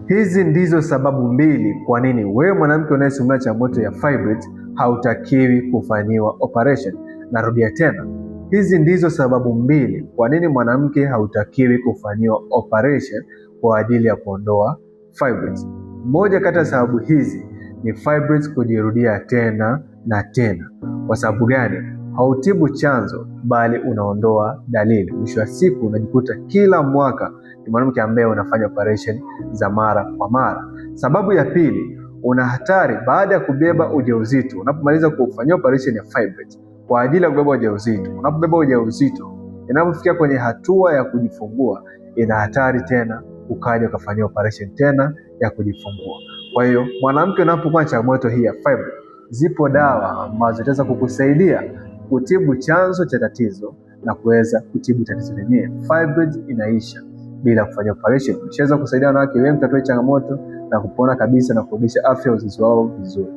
Hizi ndizo sababu mbili kwa nini wewe mwanamke unayesumbuliwa changamoto ya fibroids hautakiwi kufanyiwa operation. Narudia tena, hizi ndizo sababu mbili kwa nini mwanamke hautakiwi kufanyiwa operation kwa ajili ya kuondoa fibroids. Moja kati ya sababu hizi ni fibroids kujirudia tena na tena. Kwa sababu gani? Hautibu chanzo bali unaondoa dalili. Mwisho wa siku unajikuta kila mwaka ni mwanamke ambaye unafanya operation za mara kwa mara. Sababu ya pili, una hatari baada ya kubeba ujauzito. Unapomaliza kufanyia operation ya fibroids kwa ajili ya kubeba ujauzito, unapobeba ujauzito, inapofikia kwenye hatua ya kujifungua, ina hatari tena ukaja ukafanyia operation tena ya kujifungua. Kwa hiyo mwanamke, unapokuwa na changamoto hii ya fibroid, zipo dawa ambazo zitaweza kukusaidia kutibu chanzo cha tatizo na kuweza kutibu tatizo lenyewe. Fibroids inaisha bila kufanya operation. Imeshaweza kusaidia wanawake wengi kutatua changamoto na kupona kabisa na kurudisha afya ya uzazi wao vizuri.